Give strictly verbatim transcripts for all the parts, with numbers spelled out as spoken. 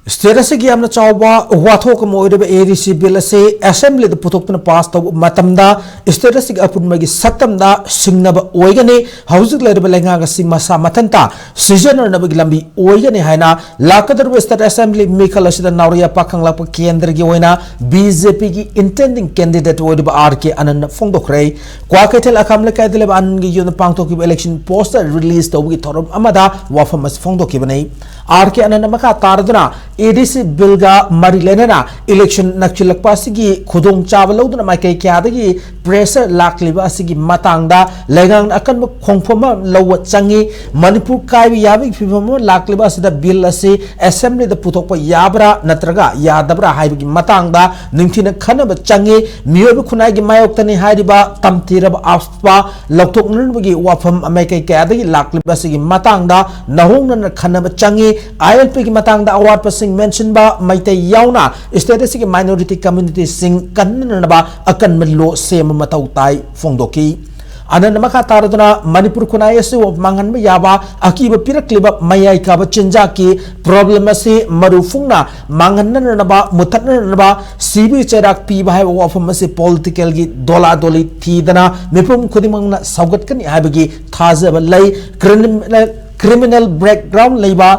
State ꯑꯁꯤꯒꯤ ꯌꯥꯝꯅ ꯆꯥꯎꯕ ꯋꯥꯊꯣꯛ ꯑꯃ ꯑꯣꯏꯔꯤꯕ ꯑꯦ ꯗꯤ ꯁꯤ ꯕꯤꯜ ꯑꯁꯤ ꯑꯦꯁꯦꯝꯕ꯭ꯂꯤꯗ ꯄꯨꯊꯣꯛꯇꯨꯅ ꯄꯥꯁ ꯇꯧꯕ ꯃꯇꯝꯗ ꯁ꯭ꯇꯦꯠ ꯑꯁꯤꯒꯤ ꯑꯄꯨꯟꯕꯒꯤ ꯁꯛꯇꯝꯗ ꯁꯤꯡꯅꯕ ꯑꯣꯏꯒꯅꯤ꯫ ꯍꯧꯖꯤꯛ ꯂꯩꯔꯤꯕ ꯂꯩꯉꯥꯛ ꯑꯁꯤ ꯃꯁꯥ ꯃꯊꯟꯇ ꯁꯤꯖꯤꯟꯅꯅꯕꯒꯤ ꯂꯝꯕꯤ ꯑꯣꯏꯒꯅꯤ ꯍꯥꯏꯅ ꯂꯥꯛꯀꯗꯧꯔꯤꯕ ꯁ꯭ꯇꯦꯠ ꯑꯦꯁꯦꯝꯕ꯭ꯂꯤ ꯃꯤꯈꯜ ꯑꯁꯤꯗ ꯅꯥꯎꯔꯤꯌꯥ ꯄꯥꯈꯪꯂꯛꯄ ꯀꯦꯟꯗ꯭ꯔꯒꯤ ꯑꯣꯏꯅ ꯕꯤ ꯖꯦ ꯄꯤꯒꯤ intending candidate ꯑꯣꯏꯔꯤꯕ ꯑꯥꯔ ꯀꯦ ꯑꯅꯟꯅ ꯐꯣꯡꯗꯣꯛꯈ꯭ꯔꯦ꯫ ꯀ꯭ꯋꯥꯀꯩꯊꯦꯜ ꯑꯈꯥꯝ ꯂꯩꯀꯥꯏꯗ ꯂꯩꯕ ꯑꯅꯟꯒꯤ ꯌꯨꯝꯗ ꯄꯥꯡꯊꯣꯛꯈꯤꯕ election poster release ꯇꯧꯕꯒꯤ ꯊꯧꯔꯝ ꯑꯃꯗ ꯋꯥꯐꯝ ꯑꯁꯤ ꯐꯣꯡꯗꯣꯛꯈꯤꯕꯅꯤ꯫ ꯑꯥꯔ ꯀꯦ ꯑꯅꯟꯅ ꯃꯈꯥ ꯇꯥꯔꯗꯨꯅ ꯑꯦ ꯗꯤ ꯁꯤ ꯕꯤꯜꯒ ꯃꯔꯤ ꯂꯩꯅꯅ election ꯅꯛꯁꯤꯜꯂꯛꯄ ꯑꯁꯤꯒꯤ ꯈꯨꯗꯣꯡꯆꯥꯕ ꯂꯧꯗꯨꯅ ꯃꯥꯏꯀꯩ ꯀꯌꯥꯗꯒꯤ pressure ꯂꯥꯛꯂꯤꯕ ꯑꯁꯤꯒꯤ ꯃꯇꯥꯡꯗ ꯂꯩꯉꯥꯛꯅ ꯑꯀꯟꯕ ꯈꯣꯡꯐꯝ ꯑꯃ ꯂꯧꯕ ꯆꯪꯏ꯫ ꯃꯅꯤꯄꯨꯔ ꯀꯥꯏꯕ ꯌꯥꯕꯒꯤ ꯐꯤꯕꯝ ꯑꯃ ꯂꯥꯛꯂꯤꯕ ꯑꯁꯤꯗ ꯕꯤꯜ ꯑꯁꯤ ꯑꯦꯁꯦꯝꯕ꯭ꯂꯤꯗ ꯄꯨꯊꯣꯛꯄ ꯌꯥꯕ꯭ꯔꯥ ꯅꯠꯇ꯭ꯔꯒ ꯌꯥꯗꯕ꯭ꯔꯥ ꯍꯥꯏꯕꯒꯤ ꯃꯇꯥꯡꯗ ꯅꯤꯡꯊꯤꯅ ꯈꯟꯅꯕ ꯆꯪꯏ꯫ ꯃꯤꯑꯣꯏꯕ ꯈꯨꯟꯅꯥꯏꯒꯤ ꯃꯥꯌꯣꯛꯇꯅꯤ ꯍꯥꯏꯔꯤꯕ ꯇꯝꯊꯤꯔꯕ ꯑꯐꯕ ꯂꯧꯊꯣꯛꯅꯅꯕꯒꯤ ꯋꯥꯐꯝ ꯃꯥꯏꯀꯩ ꯀꯌꯥꯗꯒꯤ ꯂꯥꯛꯂꯤꯕ ꯑꯁꯤꯒꯤ ꯃꯇꯥꯡꯗ ꯅꯧꯍꯧꯅꯅ ꯈꯟꯅꯕ ꯆꯪꯏ꯫ ꯑꯥꯏ ꯑꯦꯜ ꯄꯤꯒꯤ ꯃꯇꯥꯡꯗ ꯑꯋꯥꯠꯄꯁꯤꯡ ꯃꯦꯟꯁꯤꯟꯕ ꯃꯩꯇꯩ ꯌꯥꯎꯅ ꯁ꯭ꯇꯦꯠ ꯑꯁꯤꯒꯤ minority communityꯁꯤꯡ ꯀꯟꯅꯅꯕ ꯑꯀꯟꯕ ꯂꯣ ꯁꯦꯝꯕ ꯃꯊꯧ ꯇꯥꯏ ꯐꯣꯡꯗꯣꯛꯈꯤ꯫ ꯑꯅꯟꯅ ꯃꯈꯥ ꯇꯥꯔꯗꯨꯅ ꯃꯅꯤꯄꯨꯔ ꯈꯨꯟꯅꯥꯏ ꯑꯁꯤꯕꯨ ꯃꯥꯡꯍꯟꯕ ꯌꯥꯕ ꯑꯀꯤꯕ ꯄꯤꯔꯛꯂꯤꯕ ꯃꯌꯥꯏ ꯀꯥꯕ ꯆꯤꯟꯖꯥꯛꯀꯤ problem ꯑꯁꯤ ꯃꯔꯨ ꯐꯨꯡꯅ ꯃꯥꯡꯍꯟꯅꯅꯕ, ꯃꯨꯊꯠꯅꯅꯕ ꯁꯤꯕꯒꯤ ꯆꯩꯔꯥꯛ ꯄꯤꯕ ꯍꯥꯏꯕ ꯋꯥꯐꯝ ꯑꯁꯤ politicalꯒꯤ ꯗꯣꯂꯥꯗꯣꯂꯤ ꯊꯤꯗꯅ ꯃꯤꯄꯨꯝ ꯈꯨꯗꯤꯡꯃꯛꯅ ꯁꯧꯒꯠꯀꯅꯤ ꯍꯥꯏꯕꯒꯤ ꯊꯥꯖꯕ ꯂꯩ꯫ Criminal, criminal background ꯂꯩꯕ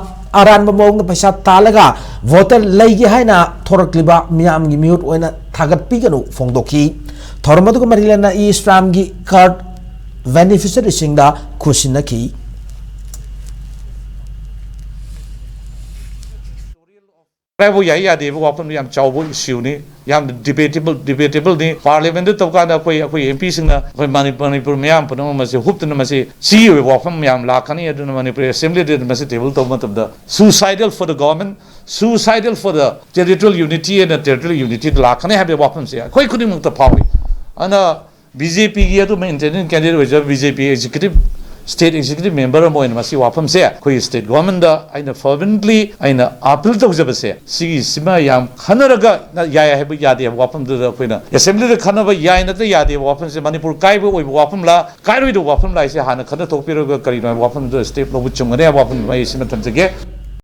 ꯑꯔꯥꯟꯕ ꯃꯑꯣꯡꯗ ꯄꯩꯁꯥ ꯇꯥꯜꯂꯒ voter ꯂꯩꯒꯦ ꯍꯥꯏꯅ ꯊꯣꯔꯛꯂꯤꯕ ꯃꯤꯌꯥꯝꯒꯤ ꯃꯤꯍꯨꯠ ꯑꯣꯏꯅ ꯊꯥꯒꯠꯄꯤꯒꯅꯨ ꯐꯣꯡꯗꯣꯛꯈꯤ꯫ ꯊꯧꯔꯝ ꯑꯗꯨꯒ ꯃꯔꯤ ꯂꯩꯅꯅ E-Shramꯒꯤ card beneficiaryꯁꯤꯡꯗ ꯈꯨꯠꯁꯤꯟꯅꯈꯤ꯫ ꯍꯥꯏꯕꯨ ꯌꯥꯏ ꯌꯥꯗꯦꯕ ꯋꯥꯐꯝꯗꯨ ꯌꯥꯝ ꯆꯥꯎꯕ issueꯅꯤ, ꯌꯥꯝꯅ debatable, debatableꯅꯤ꯫ Parliamentꯇ ꯇꯧꯀꯥꯟꯗ ꯑꯩꯈꯣꯏ, ꯑꯩꯈꯣꯏ M Pꯁꯤꯡꯅ ꯑꯩꯈꯣꯏ ꯃꯅꯤ-, ꯃꯅꯤꯄꯨꯔ ꯃꯤꯌꯥꯝ ꯄꯨꯝꯅꯃꯛ ꯃꯁꯤ ꯍꯨꯞꯇꯨꯅ ꯃꯁꯤ ꯁꯤ ꯑꯣꯏꯕ ꯋꯥꯐꯝ ꯃꯌꯥꯝ ꯂꯥꯛꯀꯅꯤ꯫ ꯑꯗꯨꯅ ꯃꯅꯤꯄꯨꯔ Assemblyꯗ ꯃꯁꯤ table ꯇꯧꯕ ꯃꯇꯝꯗ suicidal for the government, suicidal for the territorial unity and the territorial unityꯗ ꯂꯥꯛꯀꯅꯤ ꯍꯥꯏꯕ ꯋꯥꯐꯝꯁꯦ ꯑꯩꯈꯣꯏ ꯈꯨꯗꯤꯡꯃꯛꯇ ꯐꯥꯎꯏ꯫ ꯑꯗꯨꯅ BJPꯒꯤ ꯑꯗꯨꯝꯕ intended candidate ꯑꯣꯏꯖꯕ BJP executive, state executive member ꯑꯃ ꯑꯣꯏꯅ ꯃꯁꯤ ꯋꯥꯐꯝꯁꯦ ꯑꯩꯈꯣꯏꯒꯤ state governmentꯗ ꯑꯩꯅ fervently ꯑꯩꯅ appeal ꯇꯧꯖꯕꯁꯦ, ꯁꯤꯒꯤꯁꯤꯃ ꯌꯥꯝ ꯈꯟꯅꯔꯒ ꯌꯥꯏ ꯍꯥꯏꯕ ꯌꯥꯗꯦ ꯍꯥꯏꯕ ꯋꯥꯐꯝꯗꯨꯗ ꯑꯩꯈꯣꯏꯅ Assemblyꯗ ꯈꯟꯅꯕ ꯌꯥꯏ ꯅꯠꯇ꯭ꯔ ꯌꯥꯗꯦ ꯍꯥꯏꯕ ꯋꯥꯐꯝꯁꯦ ꯃꯅꯤꯄꯨꯔ ꯀꯥꯏꯕ ꯑꯣꯏꯕ ꯋꯥꯐꯝꯂ ꯀꯥꯏꯔꯣꯏꯗꯕ ꯋꯥꯐꯝꯂ ꯍꯥꯏꯁꯦ ꯍꯥꯟꯅ ꯈꯟꯅ ꯊꯣꯛꯄꯤꯔꯒ ꯀꯔꯤꯅꯣ ꯍꯥꯏꯕ ꯋꯥꯐꯝꯗꯨꯗ step ꯂꯧꯕ ꯆꯨꯝꯒꯅꯤ ꯍꯥꯏꯕ ꯋꯥꯐꯝꯗꯨꯃ ꯑꯩ ꯁꯤꯃ ꯊꯝꯖꯒꯦ꯫